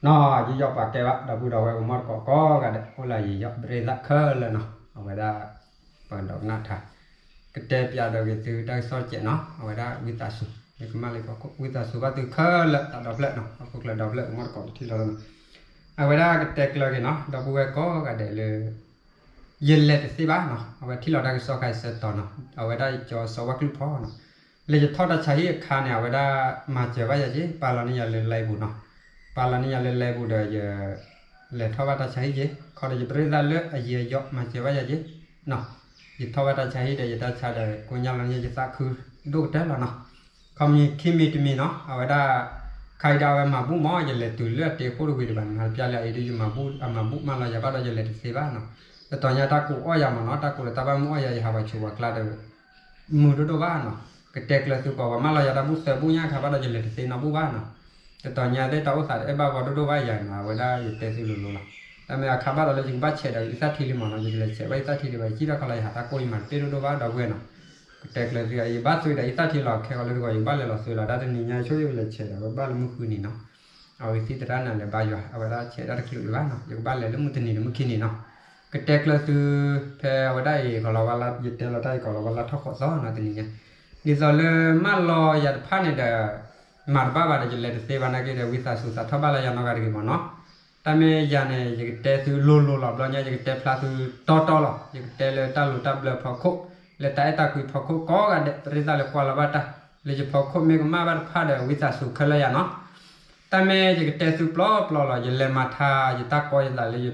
နီၢ် ယယီၣ်ပာ်ကဲဘၣ် ဒီပုၢ်ဒီဝဲၢ်ကမီၣ်တကိးကိးဂၤဒဲး အိၣ်လၢယယီၣ်ပရ့သၣ်ခဲလၢာ်နီၤ အဝဲဒၣ် ပကဒီးကနၣ်ထါ ကတဲပၠးဒီးဂ့ၤသုတၢ်ကစီၣ်တစဲးနီၤ အဝဲဒၣ်ဝံသးစူၤ မ့ၢ်ကမၣ်လၢဖီခိၣ် ဝံသးစူၤဘၣ်သုခဲလၢာ် တၢ်ဒီဖျၢၣ်နီၤ ဟီၣ်ခိၣ်ချၢဒီဖျၢၣ်ကမီၣ်တကိးတထံၣ်လီၤလီၤနီၤ အဝဲဒၣ်ကတဲကျၢၤက့ၤနီၤ ဒီပုၢ်ဝဲၢ်ကိးဂၤဒဲးလၢ ယလဲၤတသ့ဘၣ်နီၤ အဝဲထံၣ်လီၤတၢ်ကစီၣ်ခါအံၤဆၢကတီၢ်နီၤ အဝဲဒၣ်ယကၠီစီၤဝၣ်ကလုၢ်ဖီနီၤ လၢယထီၣ်တၢ်ဆါဟံၣ်အခါန့ၣ် အဝဲဒၣ်မၤစၢၤဘၣ်ယၤက့ၤ ပာ်လီၤန့ၢ်ယၤလၢ line ပူၤနီၤ ပာ်လီၤန့ၢ်ယၤလၢ line ပူၤဒီးယ လဲၤထီၣ်ဘၣ်တၢ်ဆါဟံၣ်က့ၤ ခီဒီးယပရ့သၣ်လၢအယံၤအယီၤမၤစၢၤဘၣ်ယၤက့ၤနီၤ ယထီၣ်ဘၣ်တၢ်ဆါဟံၣ်ဒီးယတၢ်ဆါဒီး ကိညၢ်လီၤန့ၢ်ယသးခု ဒိၣ်ကတၢၢ်လီၤနီၤ ခီမ့ၢ်ခံမံၤတမံၤနီၤ အဝဲဒၣ် ခါအံၤဒၣ်အဝဲမၤဘူၣ်မး ယလဲၤတုၤလၢအတ့အဃိတဝံၤဒံးဘၣ် နဟးပျၢ်လၢအအံၤဒ်ယမၤဘူၣ် အမၤဘူၣ်မၢလီၤယၤဘၣ်ဒီးယလဲၤတသ့ဘၣ်နီၤ တတီၤညါတၢ်ကိးအီၣ်ယၤမးနီၤ တၢ်ကိးလၢတၢ်ဘၣ်မုၢ်အီၣ်ယၤ ယဟးပှၤဆူးပှၤကျါဒီး မုာ်ဒိၣ်ဒိၣ်ဘၣ်နီၤ ကတဲကျၢၤသုကိးပှၤမၢလီၤယၤတၢ်ဘူၣ်သၢဘူၣ်ညါခါဘၣ်ဒီးယလဲၤတသ့နီတဘူၣ်ဘၣ်နီၤ တတီၤညါသ့ၣ်တၢ်အိၣ်သးတအဲၣ်ဘၣ်ပှၤဒိၣ်ဒိၣ်ဘၣ်ယၤနီၤ အဝဲဒၣ်ယတဲသုလိၤလိၤလီၤ တၢ်မ့ၢ်အခါဘၣ်ဒီးလၢယကဘၣ်ဆဲးဒီးယသၣ်ထံလံမးနီၤ ယတလဲၤဆဲးဘၣ်ယသၣ်ထံဒံးဘၣ် ယစံၣ်ထီၣ်ခီလီၤယဟးတၢ်ကိၢ်ယမၤတပ့ၢ်ဒိၣ်ဒိၣ်ဘၣ်ဒီပုၢ်ဝဲၢ်နီၤ ကတဲကျၢၤသု ယဘၣ်သွံဒီးယသၣ်ထံလီၤ ခဲကီးလၢတဂီၤ ယကဘၣ်လဲၤလီၤသွံလီၤ တၢ်တနံၤညါဆိယကလဲၤဆဲးဒီး ဝဲဘၣ်လၢမုၢ်ဃုနံၤနီၤ အဝဲသံသရၣ်န့ၣ်လဲၤဘါယွၤ အဝဲဒၣ်ဆဲးတၢ်တချုးဒံးဘၣ်နီၤ ယကဘၣ်လဲၤလၢမုၢ်တနံၤဒီးမုၢ်ခံနံၤနီၤ ကတဲကျၢၤသု ဖဲအဝဲဒၣ်အံၤကီးလီၤဝဲလၢ ယတဲလီၤတၢ်အံၤကီးလီၤဝဲလၢထီၣ်ဃီးသီနီၤ တနံၤညါ ဒ်သိးလၢမၢလီၤယၤတဖၣ်န့ၣ်ဒီး မၤတဘၣ်ဘၣ်ဒီး ယလဲၤတသ့ဘၣ်နာ်က့ဒီး ဝံသးစူၤသးထီၣ်ဘၣ်လၢယၤနီတဂၤတဂ့ၤမးနီၤ တၢ်မ့ၢ်ယၤန့ၣ် ယကတဲသုလိၤလိၤလီၤ ဘျီညါ ယကတဲဖျါသုတီတီလီၤ ယကတဲလၢတၢ်လိၤတၢ်ဘျၢဖီခိၣ် လၢတၢ်အဲၣ်တၢ်ကွံဖီခိၣ်ကိးဂၤဒဲး ပရ့သၣ်လၢကွၢ်လီၤဘၣ်တၢ် လၢယဖီခိၣ်မ့ၢ်ကမၣ်ဘၣ်တဖၣ်ဒီး ဝံသးစူၤခဲလၢာ်ယၤနီၤ တၢ်မ့ၢ်ယကတဲသုပျီပျီလီၤ ယလဲၤမၤထါ ယတၢ်ကီယသးလၢယ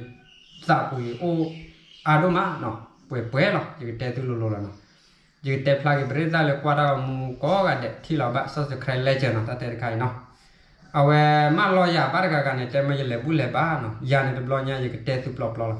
သးပူၤအံၤ အိၣ်အါဒိၣ်မးနီၤ ပှဲၤပှဲၤလီၤ ယကတဲသုလိၤလိၤလီၤနီၤ ယကတဲဖျါက့ၤပရ့သၣ်လၢကွၢ်တၢ်ဂီၤမူကိးဂၤဒဲး ထံၣ်လီၤဘၣ် subscribe like နီၤ တၢ်တဲတခါအံၤနီၤ အဝဲမၢလီၤယၤဘၣ်တဂၤဂၤန့ၣ် တဲမ့ၢ်ယလဲၤဘူၣ်လဲၤဘါနီၤ ယၤန့ၣ်တဘျီညါ ယကတဲသုပျီပျီလီၤ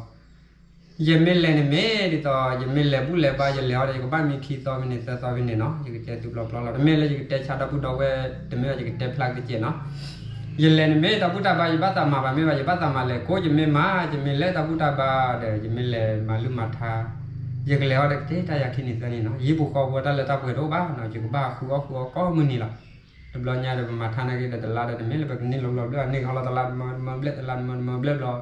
ယမ့ၢ်လဲၤန့ၣ်မ့ၢ်ဒ်သိး ယမ့ၢ်လဲၤဘူၣ်လဲၤဘါ ယလဲၤဟီဒီး ယကဘၣ်မံခံသီဖဲန့ၣ် သၢသီဖဲန့ၣ်နီၤ ယကတဲသုပျီပျီလီၤ တမ့ၢ်လၢယကတဲဆါဒီပုၢ်ဒီဝဲၢ် တမ့ၢ်ဘၣ် ယကတဲဖျါကကဲးနီၤ ယလဲၤန့ၣ်မ့ၢ်တၢ်ဘူၣ်တၢ်ဘါ ယဘၣ်သးမၤဘၣ် မ့ၢ်ဘၣ် ယဘၣ်သးမၤလဲၤကိး ယမ့ၢ်မၤ ယမ့ၢ်လဲၤတၢ်ဘူၣ်တၢ်ဘါဒီး ယမ့ၢ်လဲၤမၤလုၢ်မၤထါ ယကလဲၤဟီဒီးကတဲတၢ်ယၤခံနံၤသၢနံၤနီၤ ယဟံၣ်ပူၤဃီပူၤတၢ်လၢတၢ်ပှဲၤတအိၣ်ဘၣ်နီၤ ယကဘၣ်ဃုအီၣ်ဃုအီကီၢ်မုၢ်နံၤလီၤ တဘျီညါဒီး ပမၤထါနာ်က့ဒီးတလါဒီး တမ့ၢ်လၢပကန့ၢ်လီၤဘျီဘျီ န့ၢ်ဟီလီၤတလါတမၢတမၢဘျဲၣ် တလါတမၢတမၢဘျဲၣ်ဘျီ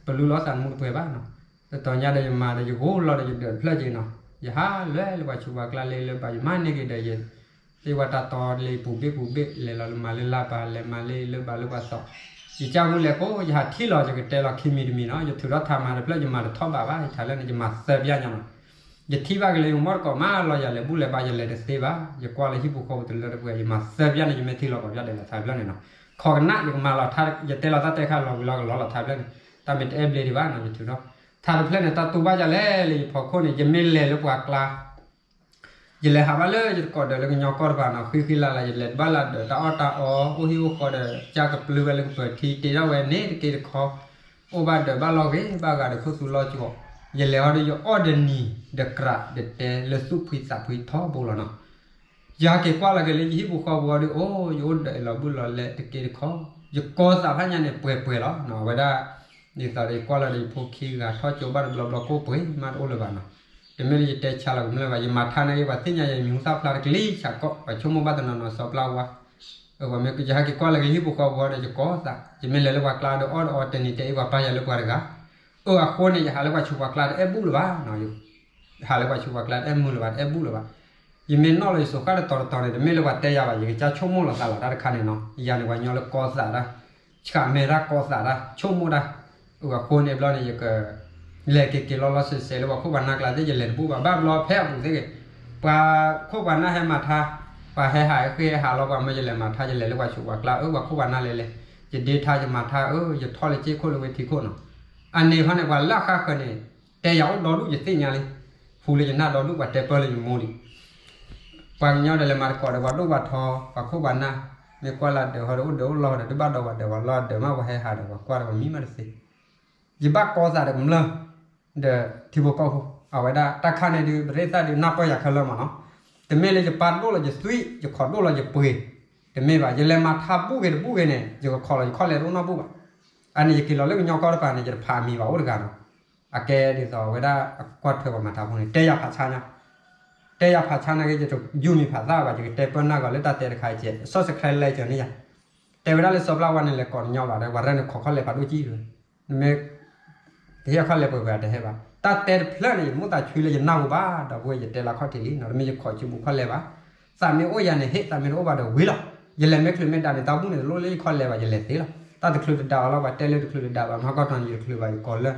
ပလူလီၤသးနမူတပှဲၤဘၣ်နီၤ တတီၤညါဒီးယမၤဒီးယဂိၢ်လီၤဒီးယဒၢးတဖျၢၣ်က့ၤနီၤ ယဟးလွဲလၢပှၤဆူးပှၤကျါလၢလၢဘၣ် ယမၤန့ၢ်က့ၤဒီးယ သ့ၣ်ဝဲတၢ်တီလၢပူၤဘ့ၣ်ပူၤဘ့ၣ် လဲၤလီၤလၢမၤလၢလၢ်ဘၣ် လဲၤမၤလၢလၢဘၣ်လၢပှၤသီ ယကၢ်ဟူလဲၤကိး ယဟးထံၣ်လီၤ ယကတဲလီၤခံမံၤတမံၤနီၤ ယထုးထီၣ်ထါမၤတဖျၢၣ် ယမၤတထီၣ်ဘးဘၣ် ယထါလၢန့ၣ် ယမၤသၢပျၢ်ညါနီၤ ယထံၣ်ဘၣ်က့ၤလၢယမိၢ်တကိးမးလီၤယၤလဲၤဘူၣ်လဲၤဘါ ယလဲၤတသ့ဘၣ် ယကွၢ်လၢဟံၣ်ပူၤဃီပူၤတလၢတပှဲၤ ယမၤသၢပျၢ်န့ၣ် ယမ့ၢ်ထံၣ်လီၤပှၤပျၢ်ဒီးလီၤထါတဖျၢၣ်န့ၣ်နီၤ ခိးကနၣ် ယကမၤလီၤထါ ယတဲလီၤတၢ်တဲခါလီၤဝံၤလီၤကလီလီၤထါတဖျၢၣ်န့ၣ် တၢ်မ့ၢ်တအဲၣ်ဘျ့ဒံးဘၣ်နီၤ ယထုးထီၣ် ထါတဖျၢၣ်န့ၣ် တၢ်တူၢ်ဘၣ်ယၤလဲၣ်လၢယဖီခိၣ်န့ၣ် ယမ့ၢ်လဲၤလၢပှၤကျါ ယလဲၤဟးဘၣ်လၢယတကိးဒၢးလၢကညီကီၢ်တပၤနီၤ ဃံဃံလၤလၤ ယလဲၤဘၣ်လၢဒၢးတၢ်အီၣ်တၢ်အီ အိၣ်ဟံၣ်အိၣ်ဃီဒီး ကၢ်ကပျုဝဲလၢကပၢၤထံ တ့ထီၣ်ဝဲန့ၣ်တက့ၢ်တခီ အိၣ်ဘၣ်ဒၢးဘၣ်လီၢ်ဂ့ၤ ဘၣ်ဂၤဒီးခိၣ်သူလီၢ်ကီး ယလဲၤဟီဒီးယအီၣ်ဒီးနံၤ ဒီးကြးဒီးတဲလၢသူၣ်ဖှံသးဖှံထီဘိလီၤနီၤ ယဟဲက့ၤကွၢ်လီၤက့ၤလၢယဟံၣ်ပူၤဃီပူၤအီၤဒီး အိၣ် ယအိၣ်ဒီးအလီၤဘှံးလီၤလဲၢ်တက့ၢ်တခီ ယကီသးဖးညါန့ၣ်ပှဲၤပှဲၤလီၤနီၤ အဝဲဒၣ် ဒ်သိးဒီးယကွၢ်လီၤဒီးယဖိခံဂၤထီၣ်ကၠိဘၣ်တဘျီဘျီကိၢ်ပှ့ၤမးတအိၣ်လၢၤဘၣ်နီၤ တမ့ၢ်လၢယတဲဆါလီၤကမျၢၢ်ဘၣ် ယမၤထါနာ်က့ ပှၤသ့ၣ်ညါယၤ ယမံၤဟူသၣ်ဖျါတကလံၤဆးကီး ပှၤဆိကမိၣ်ဘၣ်တနီၤနီၤစီၤပျၢ်ဝါ အဝဲမ့ၢ်ယဟဲက့ၤကွၢ်လီၤက့ၤလၢဟံၣ်ပူၤဃီပူၤအီၤဒီးယကီသး ယမ့ၢ်လဲၤလၢပှၤကျါဒီးအီၣ်ဒီးအီတဲနံၤတဲအ့ၣ်ပှၤပၢ်ယၤလၢပှၤတဂၤ အၢ အဃိန့ၣ် ယဟးလၢပှၤဆူးပှၤကျါတအဲၣ်ဘူၣ်လၢၤဘၣ် ဟးလၢပှၤဆူးပှၤကျါတအဲၣ်မုာ်လၢၤဘၣ် တအဲၣ်ဘူၣ်လၢၤဘၣ် ယမ့ၢ်နီၣ်လီၤယစိၤဃၣ်တတီၤတတီၤန့ၣ် တမ့ၢ်လၢပှၤတဲယၤဘၣ် ယကစၢ်ဆိကမိၣ်လီၤသးလီၤတၢ်တခါန့ၣ်နီၤ ယၤန့ၣ်ပှၤကညီလၢကီသးတၢ် ဆှးမဲာ်တၢ်ကီသးတၢ် ဆိကမိၣ်တၢ် အဃိန့ၣ်ဘျီန့ၣ် ယက လဲၤက့ၤက့ၤလီၤလီၤဆဲးဆဲးလၢပှၤခိၣ်ပှၤနၢ်ကျါသ့ၣ် ယလဲၤတဘူၣ်ဘၣ် ဘၣ်ဘျီဖဲအပူၤသ့ၣ်ဂ့ၤ ပှၤခိၣ်ပှၤနၢ်ဟဲမၤထါ ပှၤဟဲဟးဃ့ဟးလီၤပှၤမၢယလဲၤမၤထါ ယလဲၤလၢပှၤဆူးပှၤကျါ အၢ ပှၤခိၣ်ပှၤနၢ်လဲၤလဲၤ ယဒ့ထါယမၤထါ အၢ ယထီၣ်လၢက့ခိၣ်လၢဝ့ထံခိၣ်နီၤ အန့ၣ်ခီန့ၣ် ပှၤလၢအဃါဃၢၤန့ၣ် တဲယၤအိၣ်ဒီဒူၣ်ယသ့ၣ်ညါလံ ဟူလၢယနၢ်ဒီဒူၣ် ပှၤတဲပၢလၢယမိၢ်လံ ပှၤကညီဒီးလဲၤမၤသကိးဒီးပှၤဒိၣ်ပှၤထီ ပှၤခိၣ်ပှၤနၢ် မ့ၢ်ကွၢ်လၢဒၢးဟီဒီးအိၣ်ဒၢးအိၣ်လီၢ်ဒီး တဘၣ်ဒီးပှၤဒၢးပှၤလီၢ်ဒၢးမး ပှၤဟဲဟးဒီးပှၤကွၢ်ဒီးပှၤမံမးတသ့ ယဘၣ်ကီသးဒီးကမျၢၢ် ဒီးထံဖိကီၢ်ဖိ အဝဲဒၣ်တၢ်ခါန့ၣ်ဒုး ပရ့သၣ်ဒုးနၢ်ပၢၢ်ယၤခဲလၢာ်မးနီၤ တမ့ၢ်လၢယပာ်ဒိၣ်လီၤယသွံၣ် ယခိးဒိၣ်လီၤယပှ့ၤ တမ့ၢ်ဘၣ် ယလဲၤမၤထါဘူၣ်ဂ့ၤတဘူၣ်ဂ့ၤန့ၣ် ယကခိးလီၤယခီၣ်လဲၤတအိၣ်နီတဘူၣ်ဘၣ် အန့ၣ်ယက့ၤလီၤလၢကညီကီၢ်တပၤန့ၣ် ယတဖးအမံၤဘၣ်အိၣ်တဂၤနီၤ အကဲဒ်သိးအဝဲဒၣ်အကွၢ်ထွဲပှၤမၤထါဖိန့ၣ် တဲယၤဖးဆါညါ တဲယၤဖးဆါနာ်က့ ယတယူၢ်မံၤဖးသၣ်ဘၣ် ယကတဲပၢၢ်နၢ်ဂီၤလၢတၢ်တဲတခါအံၤကဲ subscribe like န့ၢ်ယၤ တဲဝဲဒၣ်လၢစီၤပျၢ်ဝါန့ၣ် လဲၤကိးတညီဘၣ်ဒီး ပှၤရဲၣ်န့ၣ်ခိးခီၣ်လဲၢ်ဖးဒိၣ်ကံၢ်, နမ့ၢ် တဟ့ၣ်ခီၣ်လဲၢ်ပှဲၤပှဲၤတဟဲဘၣ်. တၢ်တဲတဖျၢၣ်န့ၣ် ယမိၣ်သးဆှံလၢယနၢ်ဟူဘၣ် ဒီပုၢ်ဝဲၢ် ယတဲလၢခီၣ်ထံးလံနီၤ, တမ့ၢ်ယခိးဆူပူၤခီၣ်လဲၢ်ဘၣ်. သးမ့ၢ်အိၣ်ယၤန့ၣ် ဟ့ၣ်, သးမ့ၢ်တအိၣ်ဘၣ်ဒီးဝံၤလီၤ. ယလဲၤမ့ၢ်ချုးမ့ၢ်ဒါန့ၣ် တၢ်ဘူၣ်န့ၣ် တလိၣ်လၢယခီၣ်လဲၢ်ဘၣ် ယလဲၤသ့လီၤ. တၢ်တချုးတဒါအီၤလီၤ, ပှၤတဲလၢတချုးတဒါဘၣ် မၤကီၢ်ထီၣ်န့ၣ် ယတချုးဘၣ် ယကိးလၢ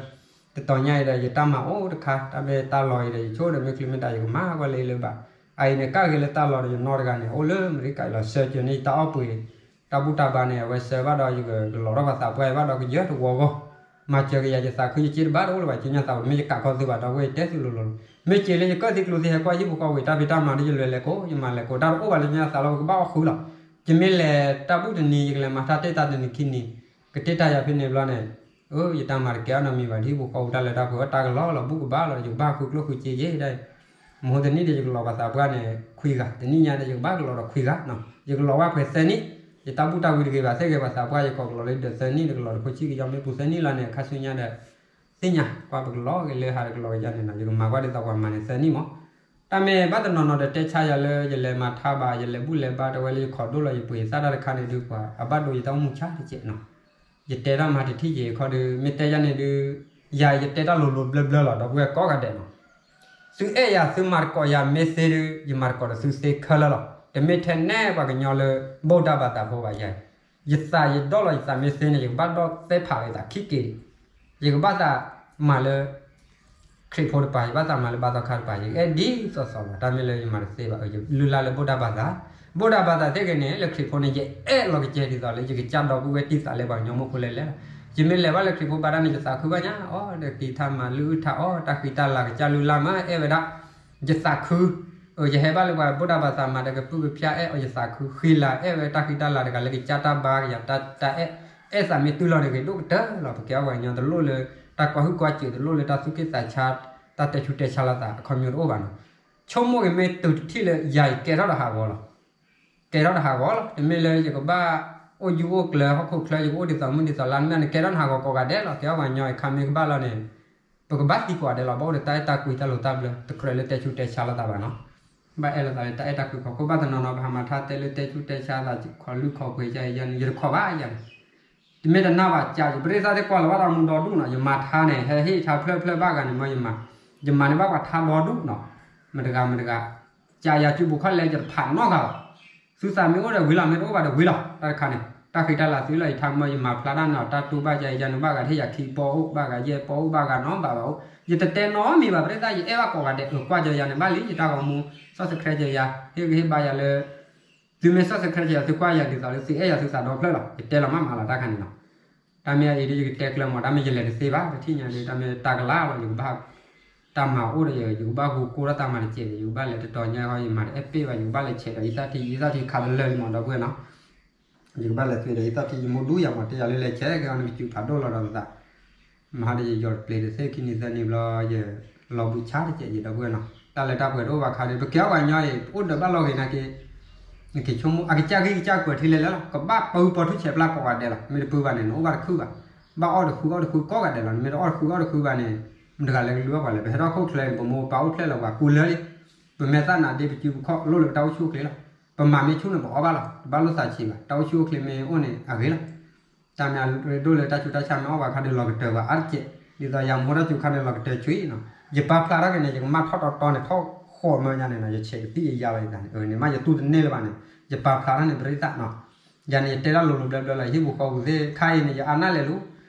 တတီၤညါအံၤဒီး ယတၢ်မၤအိၣ်တခါ, တၢ်မ့ၢ်တၢ်လီၤအံၤဒီး ယဆိကမိၣ်ဒီး မ့ၢ်ချုးမ့ၢ်ဒါ ယကမၤကွၢ်လၢအံၤလၢၤဘၣ်. အအံၤန့ၣ် ကၣ်ဂ့ၤလၢတၢ်လီၤဒီး ယနီၢ်တဂၤန့ၣ် အိၣ်လၢအမဲရကၤအံၤလီၤ, ဆှၢကၢၤန့ၢ်ယတၢ်အီၣ်ပှ့ၤ တၢ်ဘူၣ်တၢ်ဘါန့ၣ် အဝဲဆှၢဘၣ်ဒီး ယကလီၤထီၣ်ပှၤသးပှၢ်အံၤဘၣ်ဒီး ကယၢၤတဝီဂီၢ်, မၤစၢၤက့ၤယၤ ယသးခုယစ့တဘၣ်တအိၣ်လၢၤဘၣ် ကၠ့ညါသးဝဲ မ့ၢ်ယကးကီသုဘၣ် ဒီပုၢ်ဝဲၢ် ယတဲသုလိၤလိၤလီၤ. မ့ၢ်စ့လၢယကၢၢ်သံကျိသံ ဟဲကွၢ်ဟံၣ်ပူၤဃီဝံၤ တၢ်ဖံးတၢ်မၤဒီး ယလဲၤလဲၤကိး ယမၤလဲၤကိး တၢ်တအိၣ်ဘၣ်လၢညါသးလီၤ ပကဘၣ်အီၣ်ဃုလီၤ. ယမ့ၢ်လဲၤတၢ်ဘူၣ်တနံၤ ယကလဲၤမၤတၢ်တ့ၢ်တၢ်တနံၤခံနံၤ ကတ့ၢ်တၢ်ယၤဖဲန့ၣ်ဘျီန့ၣ် ယတၢ်မၤတကဲအီၤနီတမံၤဘၣ် ဟံၣ်ပူၤဃီပူၤ တၢ်လၢတၢ်ပှဲၤအီၣ် တၢ်ကလီလီၤ ဘူၣ်ကဘၣ်လီၤ ယကဘၣ်ဃုကျိၣ်ဃုစ့ယဲၢ်ဒၣ်အံၤ. မဟိတနံၣ်ဒီး ယကလီၤပှၤသးပှၢ်န့ၣ် ခွံဂၤ, တနံၣ်ညါဒီး ယကဘၣ်ကလီၤဒီးခွံဂၤနီၤ, ယကလီၤဝဲပှဲၤသၢနံၣ်, ယတၢ်ဘူၣ်တၢ်ဝံတဂ့ၤဘၣ် သ့ဂ့ၤပှၤသးပှၢ် ယကိးကလီၤလၢဒၢးသၢနံၣ် တကလီၤဒီးဖိဆံးကယီ မ့ၢ်ပူၤသၢနံၣ်လီၤန့ၣ် ခါဆူညါဒီး သ့ၣ်ညါ ကွၢ်ပကလီၤက့ၤလၢဟးဒီးကလီၤက့ၤယါန့ၣ်နီၤ, ယကမၤကွၢ်ဒ်သိးပှၤမၤန့ၣ်သၢနံၣ်မး. တၢ်မ့ၢ်ဘၣ်တနီၤနီၤဒီး တဲဆါယၤလၢ ယလဲၤမၤထါဘၣ် ယလဲၤဘူၣ်လဲၤဘါ တဝဲလၢယခိးဒိၣ်လီၤ ယပှ့ၤသၣ်တၢ်တခါန့ၣ်ဒုး ပှၤအဘၣ်ဒိယတၢ်အိၣ်မူဆါတကဲးနီၤ. ယတဲတၢ်မၤတထံၣ်က့ၤခီဒီး မ့ၢ်တဲယၤန့ၣ်ဒုး ယၤယတဲတၢ်လိၤလိၤဘျၢဘျၢလီၤ ဒီပုၢ်ဝဲၢ်ကိးဂၤဒဲးနီၤ. သုအဲၣ်ယၤသုမၤတကိးယၤမ့ၢ်သ့ဒီး ယမၤတကိးဒီးသုသ့ခဲလၢာ်လီၤ. တမ့ၢ်ထဲနဲၣ်ပှၤကညီလၢ ဘိၣ်တၢ်ဘၣ်သးဖိဘၣ်ယၤ, ယသးယဒိးလီၤယသးမ့ၢ်သ့န့ၣ် ယကဘၣ်ဒိးသဲဖးလီၤယသးခံက့ၤဒံး, ယကဘၣ်သးမၤလၢ ခရံာ်ဖိတပၤ ယဘၣ်သးမၤလၢဘါသီခါတပၤ ယအဲၣ်ဒ်သိးသိးလီၤ. တၢ်မ့ၢ်လၢယမၤတသ့ဘၣ် ယလုၢ်လၢ်လၢဘိၣ်တၢ်ဘၣ်သး, ဘိၣ်တၢ်ဘၣ်သးသ့ၣ်ဂ့ၤန့ၣ် လၢခရံာ်ဖိန့ၣ် ယအဲၣ်လီၤကစဲဒ်သိးလၢ ယကစၢ်ဒီပုၢ်ဝဲၢ်တံၢ်သးလၢပှၤကညီမိၢ်ဖိလဲၣ်လဲၣ်လီၤ. ယမ့ၢ်လဲၤဘၣ်လၢခရံာ်ဖိဘါတၢ်န့ၣ် ယသးခုဘၣ်ညါ အီၣ်ဒီးက့ၤထါမၤလုၢ်အုၣ်ထါအီၣ် တၢ်ဃံတၢ်လၤကစၢ်လုၢ်လၢ်မး အဲၣ်ဝဲဒၣ် ယသးခု, ယဟဲဘၣ်လၢပှၤဘိၣ်တၢ်ဘၣ်သးမၤဒီးကပုၢ်ကဖၠၣ်အဲၣ်အီၤ ယသးခု ဃံလၤအဲၣ်ဝဲတၢ်ဃံတၢ်လၤတဂၤလၢကစၢ်တၢ်ဘါယၤ တၢ်အဲၣ်, အဲၣ်သးမ့ၢ်တုၤလီၤန့ၣ်ဂ့ၤဒိၣ်ကတၢၢ်လီၤ. ပကဲအီၤပှၤကညီတလိၣ်လၢ တၢ်ကွၢ်ဟုၣ်ကွၢ်စၢၤ တလိၣ်လၢတၢ်သူၣ်က့ၣ်သးဆါ တၢ်တဲဆူးတဲဆါလိာ်သးအခီပညီတအိၣ်ဘၣ်နီၤ. ဆိကမိၣ်ဂ့ၤမ့ၢ်တုၤတထံၣ်လၢယၤအံၤကဲထီၣ်ဒီးဟးဂီၤလီၤ. ကဲထီၣ်တၢ်ဟးဂီၤလီၤ. တမ့ၢ်လၢယကဘၣ်အိၣ်ယူၢ်အိၣ်ကျၢၤဟီၣ်ခိၣ်ချၢ ယကအိၣ်ဒ်သိးမုၢ်ဒ်သိးလါ နမ့ၢ်န့ၣ် ကဲထီၣ်နဟးဂီၤကိးဂၤဒဲးလီၤ. ကဲထီၣ်ပှၤကညီအံၤခါမ့ၢ်ကဘၣ်လီၤန့ၣ် ပကဘၣ်သံကိးဂၤဒဲးလီၤ. ဘၣ်အိၣ်ဒီးတၢ်အဲၣ်တၢ်ကွံတၢ်လိၤတၢ်ဘျၢ တကြၢးလၢတဲဆူးတဲဆါလိာ်သးဘၣ်နီၤ. ဘၣ်အဲၣ်လိာ်သးလၢတၢ်အဲၣ်တၢ်ကွံဖီခိၣ် ဘၣ်တနီၤနီၤ ပဟးမၤထါတဲလၢတဲဆူးတဲဆါသး ခိးလုၢ်ခိးပှ့ၤယၤအံၤယၤန့ၣ် ယတခိးဘၣ်ယၤန့ၣ် တမ့ၢ်တနာ်ဘၣ် ကးယပရ့သၣ်သ့ၣ်ကွၢ်လီၤဘၣ်တၢ်မူဒီဒူၣ်နီၤ. ယမၤထါန့ၣ် ဟဲဟ့ၣ်ထါဖျၢၣ်ဖျၢၣ်ဘၣ်ဂၤန့ၣ် မ့ၢ်ယမၤ, ယမၤန့ၣ်ဘၣ်ပှၤထါဒီဒူၣ်နီၤ. မတဂၤမတဂၤ ကးယၤစုပူၤခီၣ်လဲၢ် ယတဖးနီတဂၤဘၣ်. သုသးမ့ၢ်အိၣ်ဒီးဝံၤလီၤ မ့ၢ်တအိၣ်ဘၣ်ဒီးဝံၤလီၤ. တၢ်တခါန့ၣ် တၢ်ဃံတၢ်လၤသုလီၤ ယထါမ့ၢ်ယမၤဖျါတၢ်န့ၣ် တၢ်တူၢ်ဘၣ်ယၤအံၤယၤန့ၣ် ဘၣ်ဂၤဟ့ၣ်ယၤခံပီၢ်အိၣ် ဘၣ်ဂၤယဲၢ်ပီၢ်အိၣ် ဘၣ်ဂၤနီတဘးဘၣ်အိၣ် ယတတဲနီတမံၤဘၣ် ပရ့သၣ် ယအဲၣ်ဘၣ်ကိးဂၤဒဲး အကွၢ်ကၢယၤန့ၣ် ဘၣ်လံ ယတၢ်ဂီၤမူ subscribe ကၢယၤ ဟ့ၣ်ဂံၢ်ဟ့ၣ်ဘါယၤလၢ သုမ့ၢ် subscribe ကၢယၤ သုကွၢ်ယၤဒ်သိးလၢသုအဲၣ်ယၤသုသးဒီဖျၢၣ်လီၤ. ယတဲလီၤမးမးလီၤ တၢ်ခါန့ၣ်နီၤ. တၢ်မ့ၢ်အံၤဒီး ယကတဲကျၢၤမး တၢ်မ့ၢ်ယလဲၤတသ့ဘၣ် တထံၣ်ညါဒီး တၢ်မ့ၢ်တၢ်ကလၤလီၤ ယကဘၣ် တၢ်မၤအိၣ်ဒီးယ ယကဘၣ်ဟူကိၢ်ထီၣ်တၢ်မၤတစဲးဒီး ယကဘၣ်လဲၤတတီၤညါဃီ ယမၤတအဲၣ်ပ့ၢ်ဘၣ် ယကဘၣ်လဲၤဆဲးဒီး ယသၣ်ထံ ယသၣ်ထံခးတလၢာ်လံမး ဒီပုၢ်ဝဲၢ်နီၤ. ယကဘၣ်လဲၤသွံၣ်ဒီး ယသၣ်ထံယမိၢ်ဒူယၤမး တဲယၤလၢလဲၤဆဲးက့ၤအီၤန့ၣ် ကစူးဖးဒိၣ်လီၤဒီးသး မဟါဒီးယယီၤတပျ့ၤတသ့ခံနံၤသၢနံၤဘျီ ယလီၤဘှံးဆါတကဲးယဒီပုၢ်ဝဲၢ်နီၤ. တၢ်လၢတၢ်ပှဲၤတအိၣ်ဘၣ်ခါဒီး ပကဲအီၤပှၤကညီအံၤ ပအိၣ်ဒီးဘၣ်လီၢ်ဂ့ၤနာ်က့ နကဆိကမိၣ် အကစၢ်ဂံၢ်ကစၢ်ပၢၤထံလဲၤလဲၤလီၤ ကဘၣ်ပၢပီၤထူၣ်ဆဲးပျၢ်ကိးဂၤဒဲးလီၤ. မ့ၢ်တပၢဘၣ်န့ၣ် နအိၣ်ဘၣ်တခုဘၣ်. ဘၣ်အီၣ်တဃုအီၣ်တဃုကိးဂၤဒဲးလီၤ. နမ့ၢ်တအီၣ်တဃုအီၣ်တဃုဘၣ်န့ၣ် မတဂၤလဲၤကလုၢ်ဘၣ်ပှၤလဲၣ်. ပဟဲထီၣ်ခိၣ်ချၢအံၤ ပမိၢ်ပၢ်အိၣ်ဖျဲၣ်လၢပှၤကူလၢလံ ပမဲာ်သၣ်နါဒ့ပစုပခီၣ်လိၣ်လၢပတၢ်အိၣ်ဆူၣ်အိၣ်ချ့လီၤ. ပမၤမ့ၢ်ဆူၣ်န့ၣ် ပအီၣ်ဘၣ်လီၤ. တဘၣ်လိၣ်သးဆံးဘၣ်. တၢ်အိၣ်ဆူၣ်အိၣ်ချ့မ့ၢ်အိၣ်န့ၣ် အဂ့ၤလီၤ. တၢ်မ့ၢ်အရ့ဒိၣ်လၢတၢ်ဆူးတၢ်ဆါမ့ၢ်အီၣ်ဘၣ်ခါဒီးလီၤကတၢၢ်ဘၣ်အါတက့ၢ်. ဒ်သိးယၤမ့ၢ်တၢ်စူၤခါန့ၣ် လီၤကတၢၢ်ဆံးနီၤ. ယပာ်ဖျါထီၣ်က့ၤန့ၣ် ယကမၣ်ထီၣ်တီတီန့ၣ် ထီၣ်ဃိးမၢညါန့ၣ်နီၤ ယဆဲးကသံၣ်ယယါလီၤယသးန့ၣ် န့ၣ်မ့ၢ်ယတူၢ်တန့ၢ်လၢၤဘၣ်န့ၣ် ယပာ်ဖျါထီၣ်န့ၣ် ပရ့သၣ်နီၤ. ယၤန့ၣ်ယတဲတၢ်လိၤလိၤဘျၢဘျၢလီၤ ယဟံၣ်ပူၤဃီပူၤသ့ၣ် ခါအံၤန့ၣ် ယအါနၢ်လဲၤလူၤ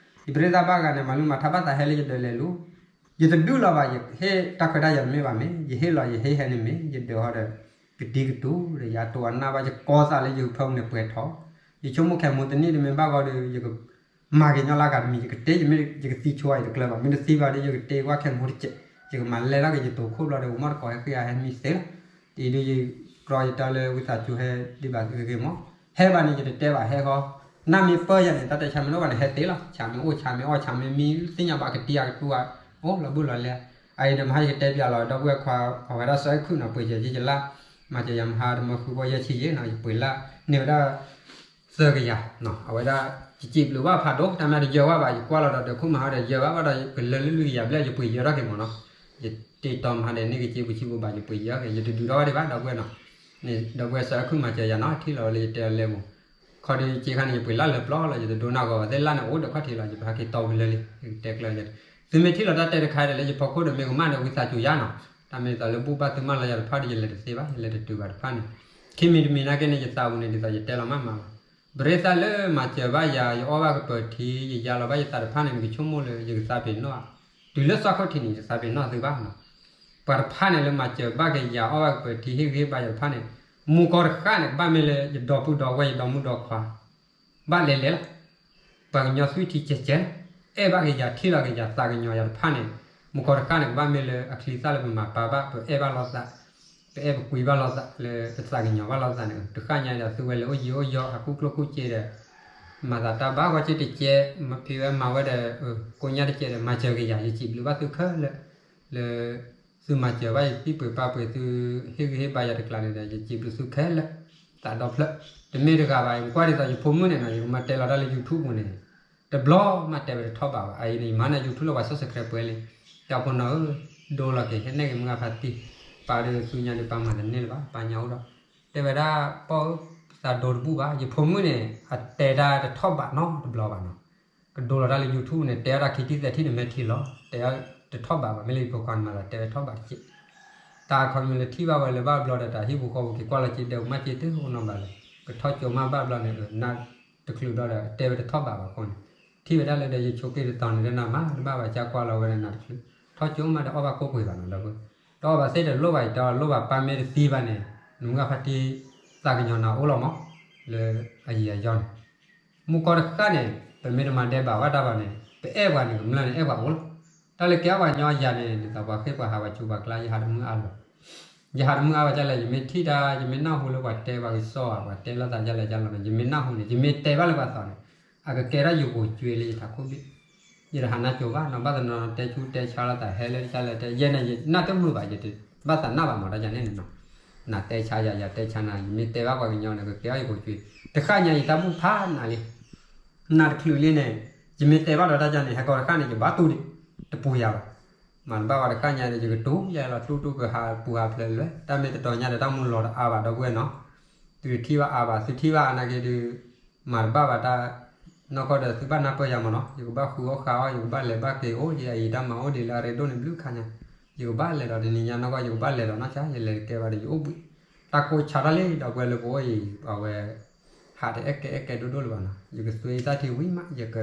ယပရ့သၣ်ဘၣ်ဂၤန့ၣ် မၤလုၢ်မၤထါဘၣ်သးဟဲလၢယဒၢးလဲၤလူၤ ယတဒုးလီၤဘၣ် ယဟ့ၣ်တၢ်ခွဲးတၢ်ယာ်တမ့ၢ်ဘၣ်မ့ၢ် ယဟ့ၣ်လီၤယဟ့ၣ်ဟဲန့ၣ်မ့ၢ် ယဒၢးဟီဒီး ကတံၤကတူၤဒီး ယတိၤအနၢ်ဘၣ် ယကီသးလၢယဖၢမုၢ်န့ၣ်ပှဲၤထီၣ် ယဆိကမိၣ်ခဲမိၢ်တနံၣ်တမ့ၢ်ဘၣ်ဂီၢ်ဒီး ယကမၤက့ၤညီလၢအဂၤတမံၤ ယကတဲ ယမ့ၢ်ယကသံဆိအံၤတကျၢၤဘၣ် မ့ၢ်တသံဘၣ်ဒီး ယကတဲကွၢ်ခဲမိၢ်တစဲး ယကမၤလဲၢ်ထီၣ်က့ၤယတိၤခိၣ်ဘျီဒီး ပမီၢ်တကိးဟဲဃ့အဟဲမံသ့လီၤ. အံၤဒီးယကြီယတၢ်လၢဝံသးစူၤဟဲဒံးဘၣ်ဂ့ၤဂ့ၤမး ဟဲဘၣ်န့ၣ် ယတတဲဘၣ် ဟဲဃီ နၢ်မ့ၢ်ပၢယၤန့ၣ် တၢ်တဲဆါမ့ၢ်တအိၣ်ဘၣ်န့ၣ် ဟဲသ့လီၤ. ဆါမ့ၢ်အိၣ် ဆါမ့ၢ်အီၣ် ဆါမ့ၢ်မံ သ့ၣ်ညါဘၣ်ကတံၤအကတူၤဧါ အိၣ်လီၤဘၣ်လီၤလဲၣ်. အအံၤန့ၣ် မဟါယကတဲပျးလီၤ ဒီပုၢ်ဝဲၢ်ခွါ အဝဲဒၣ်စီၤအဲၣ်ခုၣ်နီၤ ပှ့ၤစၢၤယလၢ် မၤစၢၤယၤမဟါတမၢဃုဘီယဲၢ်ဆံယဲၢ်နီၤ ယပှ့ၤလၢ်န့ၢ်ဝဲဒၣ် သၢကယၤ အဝဲဒၣ် ယစံးဘျုးဘၣ်ဖးဒိၣ် တၢ်မ့ၢ်တယၢၤဘၣ်ဘၣ် ယကွၢ်လီၤဒီးဒၢးခိၣ်မၤဟါဒီးယၢၤဘၣ်ဘၣ်ဒီး ကလၢလုၢ်လုၢ်ယၤဘျဲၣ် ယပှ့ၤယၢၤထီၣ်က့ၤမးနီၤ ယတ့တီမၤဒီးန့ၢ်က့ၤစ့ပူၤဆံပူၤဘၣ် ယပှ့ၤယၢၤက့ၤ ယတဒုးထီၣ်ဘၣ်ဒံးဘၣ် ဒီပုၢ်ဝဲၢ်နီၤ န့ၣ် ဒီပုၢ်ဝဲၢ်စီၤအဲၣ်ခုၣ်မၤစၢၤယၤနီၤ ထံၣ်လီၤဝဲလၢယတဲအီၤလဲပူၤ ခီဒီးစ့ခါန့ၣ် ယပှ့ၤလၢလၢပျီလီၤ, ယတဒိနၢ်ဂီၤဘၣ်သ့ၣ်လၢ်န့ၣ်အိၣ်ဒီးခီၣ်ထံးလီၤ, ယပဟဲက့ၤတီဝံၤလၢလံ, ယကတဲကျၢၤယၤ, သုမ့ၢ်ထံၣ်လီၤတၢ်တဲတခါဒီးလၢယဖီခိၣ်ဒီးမ့ၢ်ကမၣ်ဒီးဝံသးစူၤယါနီၤ, တၢ်မ့ၢ်ဒ်သိးလၢဘူၣ်ဘၣ်သုမၣ်လီၤယၤတဖၣ်ဒီး ယလဲၤတသ့ဘၣ်, ယလဲၤတတုၤဘၣ်တဖၣ်န့ၣ်, ခံမံၤတမံၤနာ်က့န့ၣ် ယသးပူၤန့ၣ် ဒ်သိးယတဲလီၤမးမးလီၤ, ပရ့သးလၢမၤစၢၤဘၣ်ယၤ ယအီၣ်ဘၣ်ကပၢၤထံ ယယါလီၤဘၣ်ယသးတဖၣ်န့ၣ် နကဆိကမိၣ်လၢယကသးပ့ၤနီၣ်, တုၤလၢသီခိၣ်ထံးန့ၣ် ယသးပ့ၤနီၣ်သုဘၣ်နီၤ ပှၤတဖၣ်န့ၣ်လၢမၤစၢၤဘၣ်က့ၤယၤ အီၣ်ဘၣ်ကပၢၤထံ ဟ့ၣ်ဂံၢ်ဟ့ၣ်ဘါယၤတဖၣ်န့ၣ်, မူကီၢ်တဃၣ်န့ၣ် ကဘၣ်မ့ၢ်လၢယဒီပုၢ်ဒီဝဲၢ် ယဒီမုၣ်ဒီခွါ, ဘၣ်လဲၤလဲၤလီၤ, ပှၤကညီသွံၣ်ထံကဲးကဲးလီၤ, အဲၣ်ဘၣ်က့ၤယၤ ထံၣ်လီၤက့ၤယၤ သးကညီၤယၤတဖၣ်န့ၣ်, မူကီၢ်တဃၣ်န့ၣ် ကဘၣ်မ့ၢ်လၢအချံသၣ်လၢပမၤပာ်ဘၣ် ပအဲၣ်ဘၣ်လိာ်သး, ပအဲၣ်ပကွံဘၣ်လိာ်သး လၢပသးကညီၤဘၣ်လိာ်သးန့ၣ်, တဃၣ်ညါဒီးသုဝဲလဲၤအိၣ်ယံၤအိၣ်ယီၤ ဟးကူၣ်ကျိၣ်ကူၣ်စ့ဒီး မၤသးတၢ်ဘၣ်ဂီၢ်စ့တကဲး, မ့ၢ်ဖံဝဲမၤဝဲဒီး ကိညါတကဲးဒီး မၤစၢၤက့ၤယၤ ယစံးဘျုးဘၣ်သုခဲလၢာ်, လၢ သုမၤစၢၤဘၣ်ယသံၣ်ပှ့ၤပၢ်ပှ့ၤ သုဟ့ၣ်ဂံၢ်ဟ့ၣ်ဘါယၤတကျါန့ၣ်ဒီး ယစံးဘျုးသုခဲလၢာ်, သးဒီဖျၢၣ်, တမ့ၢ်တဂၤဘၣ် ကွၢ်ဒ်သိးယဖိမုၣ်န့ၣ်နီၤ ယကမၤတဲလီၤတၢ်လၢ YouTube ပူၤန့ၣ်, တဘျီမးတဲဝဲတထီၣ်ဘးဘၣ်, အအံၤန့ၣ် ယမၤနၤ YouTube လၢပှၤ subscribe ပှဲၤလံ, တၢ်ဖိနီၤဧၢ, ဒိလီၤက့ၤ ဟဲနဲၣ်က့ၤမုၢ်ဂၢ်ဖါတံၢ်, ပာ်ဒီးဆူညါဒုးပာ်မၤတန့ၢ်လၢၤဘၣ်, ပာ်ညါအိၣ်ဒီး, တဲဝဲဒၣ် ပီၢ်ဧၢ, သးဒိတဘူၣ်ဘၣ်, ယဖိမုၣ်န့ၣ် အတဲတၢ်တထီၣ်ဘးနီတဘျီဘၣ်နီၤ ကဒိလီၤတၢ်လၢ YouTube န့ၣ် တဲအီၣ်တၢ်ခံထံၣ်သဲးထံၣ်န့ၣ် မ့ၢ်ထံလီၤ, တဲအီၣ်တထီၣ်ဘးဘၣ်, မ့ၢ်လၢယဖိခွါန့ၣ်မၤသးတဲဝဲထီၣ်ဘးတက့ၢ်, တၢ်ခီမ့ၢ်လၢထံၣ်ဘၣ်ဝဲလၢဘၣ်ဘျီဒီး တၢ်ဟံၣ်ပူၤဃီပူၤက့ၤကွၢ်လီၤက့ၤဒဲး ကမၣ်က့ၤတအိၣ်နီတဘျီလၢၤ, ကထီၣ်ကၠိမးဘၣ်ဘျီန့ၣ် နၢ်တချုးဘျီဒီး တဲဝဲတထီၣ်ဘးဘၣ်အဃိန့ၣ်, ထံၣ်ဝဲဒၣ်လၢဒီးယဆိးက့တတီၤန့ၣ် ဒီးနၤမၤတဘၣ်ဘၣ် ကကွၢ်လီၤဝဲဒီးနၢ်တချုး, ထီၣ်ကၠိမးဒီးအီၣ်ဘၣ်ကိၣ်ပှ့ၤဘၣ်နီၤ ဒီပုၢ်ဝဲၢ်, တအီၣ်ဘၣ်သ့ၣ်တလိၣ်ဘၣ် ယတဲအီၤလိၣ်ဘၣ် ပၢ်မ့ၢ်တသံဘၣ်န့ၣ် နမုၢ်ဂၢ်ဖါတံၢ် သးကညီၤနၤအိၣ်လီၤမး, လၢအယံၤအယီန့ၣ် မူကီၢ်တဃၣ်န့ၣ် ပမ့ၢ်တမၤဒဲးဘးဘၣ်တၢ်ဘၣ်န့ၣ် ပအဲၣ်ပှၤန့ၣ် ကမျၢၢ်န့ၣ် အဲၣ်ပှၤအိၣ်လီၤ. တၢ်လၢကဲအီၣ်ပှၤကညီယၤန့ၣ် ဒ်သိးပှၤဃ့ၢ်ပှၤဟးပှၤစူၤပှၤကျါ ယဟးတမုာ်အါလီၤ. ယဟးတမုာ်အါဘၣ်ဒ်လဲၣ် ယမ့ၢ်ထံၣ်တၢ် ယမ့ၢ်နၢ်ဟူလၢပှၤတဲပှၤကစီၣ်ဧါ ပှၤတဲလိာ်သးဒ်လဲၣ်ဒ်လဲၣ်န့ၣ် ယမ့ၢ်နၢ်ဟူန့ၣ် ယမ့ၢ်တဲဘၣ်လၢပှၤသးန့ၣ် အကကဲထီၣ်ယဂိာ်ကွ့လၢယထးခိၣ်ဘ့ၣ် ယတဟးနါစိၤဘၣ်နီၤ ဘၣ်သနီၤတဲဆူတဲဆါလိာ်သးဟဲလၢတၢ်လဲၣ်တဲ ယဲန့ၣ် ယနၢ်တမုာ်ဘၣ် ယတဘၣ်သးနၢ်ဘၣ်မးတၢ်ယၤန့ၣ်န့ၣ်နီၤ နၤတဲဆါယၤ ယၤတဲဆါနၤ ယမ့ၢ်တဲဘၣ်ပှၤကညီန့ၣ် ကကဲထီၣ်ယဂိာ်ကွ့ တဃၣ်ညါယတၢ်ဘူၣ်ဖးနးလံ နၤတချုးလံန့ၣ် ယမ့ၢ်တဲဘၣ်ဒီးတၢ်ယၤန့ၣ် ဟဲကီတခါန့ၣ် ယဘၣ်တူၢ်ဒံး တပူၤယၤဘၣ် မၤတဘၣ်ဝဲတဃၣ်ညါန့ၣ် ယကတူၢ်ယၤလီၤ တူၢ်တူၢ်ကဟးပူၤဟးဖျဲးလွဲ တၢ်မ့ၢ်တတီၤညါဒီးတၢ်မူလီၤတအါဘၣ် ဒီပုၢ်ဝဲၢ်နီၤ သုတထံၣ်ဘၣ်အါဘၣ် သုထံၣ်ဘၣ်အါနာ်က့ဒုး မၤတဘၣ်ဘၣ်တၢ် နီၢ်ကီၢ်ဒီးသုဘၣ်နၢ်ပၢၢ်ယၤမးနီၤ ယကဘၣ်ဃုအီၣ်ဃါအီၣ် ယကဘၣ်လဲၤဘၣ်က့ၤအိၣ် ယအံၤတၢ်မၤအိၣ်ဒံးလၢအရ့ဒိၣ်န့ၣ် ဘျုးခါညါ ယကဘၣ်လဲၤဒီးတနံၤညါနီၢ်ကီၢ် ယကဘၣ်လဲၤဒီးနီၢ်ဆါ ယလဲၤတကဲဘၣ်ဒီးယအိၣ်ဘှံး တၢ်ကိးဆါတၢ်လံ ဒီပုၢ်ဝဲၢ်လၢပအိၣ်အံၤ အဝဲ ဟးတအဲၣ်ကဲအဲၣ်ကဲဒိၣ်ဒိၣ်လၢၤဘၣ်နီၤ ယကသွံသၣ်ထံဝံၤမး ယက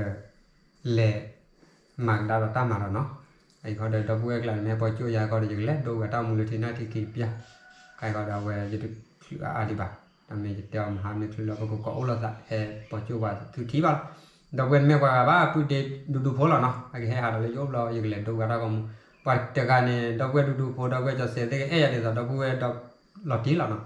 လဲၤ မၤကဒါဒီးတၢ်မၤဒီးနီၤ အံၤခီဒီးဒီပုၢ်ဝဲၢ်ကျါန့ၣ် မ့ၢ်ဟဲပိာ်ကၠိယၤခီဒီး ယကလဲၤဒိဝဲတၢ်မူလၢထံနၢ်ထံခံတပျၢ် ခါအံၤခီဒီးအဝဲယတချုးအါအါဒံးဘၣ် တၢ်မ့ၢ်ယတဲအီၤမဟါမ့ၢ်ချုးလီၤ ပကကိးအိၣ်လိာ်သး ဟဲပိာ်ကၠိပှၤသုထံၣ်ဘၣ်လီၤ ဒီပုၢ်ဝဲၢ်မ့ၢ်ပှၤဂၤဘၣ် ပုၢ်ဒ့ဒူဒူဖိလီၤနီၤ အကဟဲဟးဒီးလၢယအိၣ်ဘျီ ယကလဲၤဒိဝဲတၢ်ဂီၢ်မူ ပှၤတဂၤန့ၣ် ဒီပုၢ်ဝဲၢ်ဒူဒူဖိ ဒီပုၢ်ဝဲၢ်ကၠီၤစဲးသ့ၣ် ကအဲၣ်ယၤဒ်သိးဒီပုၢ်ဝဲၢ်ဒီးလီၤတံၢ်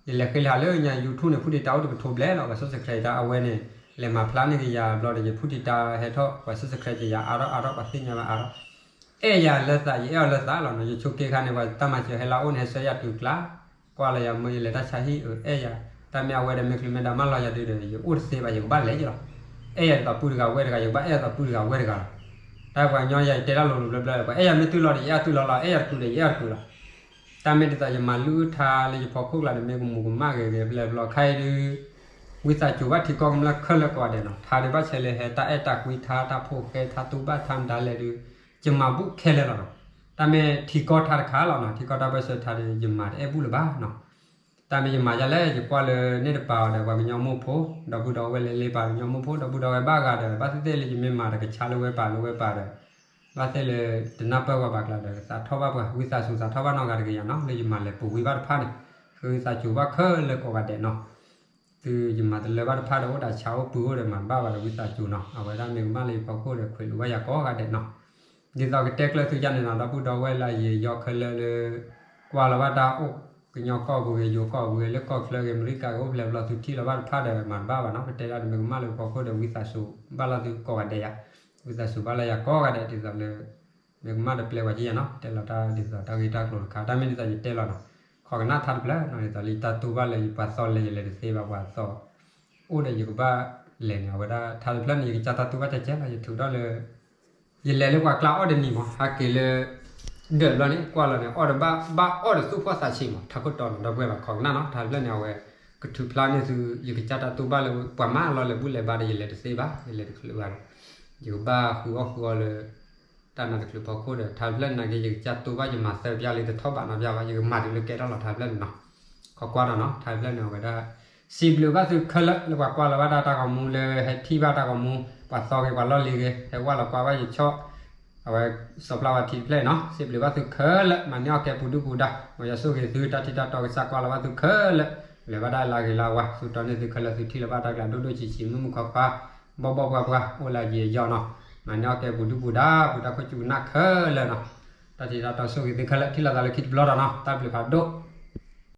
လီၤနီၤ ယလဲၤဃ့လီၤဟးလၢညါ YouTube န့ၣ် ဖုတံၢ်တၢ်အိၣ်တကထိဘျဲၣ်လီၤ ပှၤ subscribe တၢ်အဝဲန့ၣ် လဲၤမၤဖျါန့ၢ်က့ၤယၤဘျီဒီး ယဖုတံၢ်တၢ်ဟဲထီၣ် ပှၤ subscribe က့ၤယၤအါထီၣ်အါထီၣ် ပှၤသ့ၣ်ညါဘၣ်အါထီၣ် အဲၣ်ယၤလၢသး ယအဲၣ်အီၤလၢသးလီၤနီၤ ယဆိးက့ခါန့ၣ် ပှၤတၢ်မၤစၢၤဟဲလၢအအိၣ်န့ၣ် ဟဲဆှၢယၤတုၤကျါ ကွၢ်လီၤယၤမ့ၢ်ယလဲၤတၢ်ဆါဟံၣ်အၢ အဲၣ်ယၤ တၢ်မ့ၢ်အဝဲဒီးမ့ၢ်ချုးမ့ၢ်ဒါမၢလီၤယၤဒုဒီး ယအိၣ်တသ့ဘၣ် ယကဘၣ်လဲၤယလီၤ အဲၣ်ယၤဒ်သိးပုၢ်တဂၤဝဲၢ်တဂၤ ယကဘၣ်အဲၣ်ဒ်သိးပုၢ်တဂၤဝဲၢ်တဂၤလီၤ တၢ်ပှၤကညီယၤ ယတဲတၢ်လိၤလိၤဘျၢဘျၢ ပှၤအဲၣ်ယၤမ့ၢ်တုၤလီၤဒီး ယအဲၣ်အီၤတုၤလီၤလီၤ အဲၣ်ယၤတကုာ်ဒီး ယအဲၣ်အီၤတကုာ်လီၤ တၢ်မ့ၢ်ဒ်သိးယမၤလုၢ်ထါလၢယဖီခိၣ်ကျါန့ၣ် မ့ၢ်ကမူၤကမၣ်ဂ့ၤဂ့ၤ ဖဲလဲၣ်ဘျီခါအံၤဒုး ဝံသးစူၤဘၣ်ထံကီၢ်ကမျၢၢ်ခဲလၢာ်ကိးဂၤဒဲးနီၤ ထါဒုးဘၣ်ဆဲးလၢဟဲတၢ်အဲၣ်တၢ်ကွံထါ တၢ်ဖိၣ်ဃဲထါတူၢ်ဘၣ်ထါမတၤလဲၣ်ဒုး ယမၤဘူၣ်ခဲလၢာ်လီၤနီၤ တၢ်မ့ၢ်ထံကီၢ်ထါတခါလီၤနီၤ ထံကီၢ်တၢ်ပၢၢ်ဆၢထါဒုး ယမၤတအဲၣ်ဘူၣ်လၢၤဘၣ်နီၤ တၢ်မ့ၢ်ယမၤဒ်လဲၣ် ယကွၢ်လၢန့ၣ်တပၤအီၤဒီး ပှၤကညီမိၢ်ဖိ ဒီပုၢ်ဒီဝဲၢ်လၢလ့ပၤကညီမိၢ်ဖိ ဒီပုၢ်ဒီဝဲၢ်ဘၣ်ဂၤဒီး ဘၣ်သ့ၣ်သ့ၣ်လၢယမ့ၢ်မၤတကဆါလၢဝဲပၤလၢဝဲပၤဒီး ဘၣ်သ့ၣ်လၢတနၢ်ပၢၢ်ဝဲပှၤကျါဒီး သးထီၣ်ဘၣ်ပှၤ ဝံသးစူၤသးထီၣ်ဘၣ်နီတဂၤတဂ့ၤယၤနီၤ လၢယမၤလဲၤပူၤဝံၤဘၣ်တဖၣ်န့ၣ် ဃ့ဝံသးစူၤဘၣ်ခဲလၢာ်ကိးဂၤဒဲးနီၤ သုယမၤတလၢဘၣ်တဖၣ်ဒီး အိၣ်ဒၣ်ဆါအိၣ်ပုၢ်အိၣ်ဒီး မၤတဘၣ်ဘၣ်ဒီး ဝံသးစူၤနီၤ အဝဲဒၣ်မ့ၢ်ကမၣ်လၢယဖီခိၣ်ဒီး ခွဲးလူၤဘၣ်ယၤကိးဂၤဒဲးနီၤ ဒ်သိးကတဲကျၢၤသုယၤန့ၣ်နီၤ ဒီပုၢ်ဒီဝဲၢ်လၢအယံာ်ယီခဲလၢာ်လၢ ကွၢ်လီၤဘၣ်တၢ်အိၣ် ကညီကီၢ်ပူၤဂ့ၤ ယိၤကီၢ်ပူၤဂ့ၤ လၢကီၢ်ချၢဂ့ၤ အမဲရကၤဂ့ၤ အိၣ်ဖျဲၣ်ဘျီ သုထံၣ်လီၤဘၣ်တဖၣ်ဒီး မၤတဘၣ်ဘၣ်နီၤ ပတဲဒၣ်န့ၣ် မ့ၢ်ကမၣ်လၢယဖီခိၣ်ဒီး ဝံသးစူၤဘၣ်လၢသုကိးဂၤဒဲးယၤ ဝံသးစူၤဘၣ်လၢယၤကိးဂၤဒဲး ဒ်သိးလၢ မ့ၢ်ကမၣ်တပျဲဝဲကယၤနီၤ တဲလီၤတၢ်ဒ်သိးတၢ်ဂ့ၢ်တၢ်ကျိၤတခါ တၢ်မ့ၢ်ဒ်သိးယတဲလီၤနီၤ ခိးကနၣ်ထါတဖျၢၣ်နီၤ ဒ်သိးလၢယတၢ်တူၢ်ဘၣ်လၢယပှၤသီလဲၤ ယလဲၤတသ့ဘၣ်ပှၤသီ အိၣ်ဒီးယကဘၣ်လဲၤန့ၣ် အဝဲဒၣ်ထါတဖျၢၣ်န့ၣ် ယကစၢ်တၢ်တူၢ်ဘၣ်ကဲကဲလီၤ ယထုးထီၣ်လၢ ယလဲၤလၢပှၤကျါအီၣ်တနံၤမး ဟဲက့ၤလၢ ဒၢးဘျီန့ၣ် ကွၢ်လီၤန့ၣ် အီၣ်ဒီးဘၣ် ဘၣ်အီၣ်ဒီးသူၣ်ဖှီၣ်သးဆံးမး ထးခိၣ်တီနီၤ ဒီပုၢ်ဝဲၢ်ဘၣ်ခိးကနၣ်နီၤ ထါတဖျၢၣ်န့ၣ် အဝဲ ကထုးဖျါန့ၢ်သု ယကစၢ်တၢ်တိၢ်ဘၣ်လၢပှၤမၤလီၤလဲၤဘူၣ်လဲၤဘါဒီး ယလဲၤတသ့ဘၣ်, ယလဲၤတချုးဘၣ်ဒီး ယကဘၣ်ဃုအီၣ်ဃုအီလၢ တၢ်နါတချုးဖီခိၣ်ဒီး ထါတဖျၢၣ်န့ၣ်က့ ယကစၢ်တိၢ်ဘၣ် ယမၤသၢပျၢ်လံ တထီၣ်ဘးနီတပျၢ်ဘၣ်, ယကမၤတုၤလၢကဲထီၣ်လီၤထါတဖျၢၣ်န့ၣ်နီၤ. ခီကွၢ်ဒီးနီၤ ထါတဖျၢၣ်န့ၣ် အဝဲဒၣ် စံးဘျုးဘၣ်သုခဲလၢာ်လၢပှၤကွၢ်လီၤဘၣ်တၢ် တၢ်ဂီၤမူလၢဟဲထံၣ်ဘၣ်တၢ်ဂီၤမူ, ပှၤသီဂ့ၤ ပှၤလီၢ်လံၤဂ့ၤ ဟဲဝၢ်လီၤကွၢ်ဘၣ်ယဆီၣ် အဝဲစီၤပျၢ်ဝဲထံတဖျၢၣ်နီၤ, စံးဘျုးဘၣ်သုခဲလၢာ် မၤန့ၢ်အီၣ်ကဲပူၤဒုၣ်ပူၤဒါ, မ်ယွၤဆိၣ်ဂ့ၤသု တၢ်ထံၣ်တၢ်တီကစၢ်ကွၢ်လီၤဘၣ်သုခဲလၢာ်, လဲၤဘၣ်တၢ်လၢအဂ့ၤလၢအဝါ, ဆူတီန့ၢ်သုခဲလၢာ် သုထံၣ်လီၤဘၣ်တၢ်ကျဲဒိၣ်ဒိၣ်ဆံးဆံး မုၣ်မုၣ်ခွါခွါ, ဘီၣ်ဘီၣ်ပှၢ်ပှၢ် အိၣ်လၢအယံၤအယီၢ်နီၤ, မၤန့ၢ်အီၣ်ကဲပူၤဒုၣ်ပူၤဒါ ပူၤတၢ်ခိၣ်စူၤကနၣ်ခဲလၢာ်နီၤ, တၢ်ထံၣ်တၢ်တီဆိၣ်ဂ့ၤသုခဲလၢာ် ထံၣ်လိာ်သးလၢခံတဘျီဒီးနီၤ, တၢ်ဘျုးဖးဒိၣ်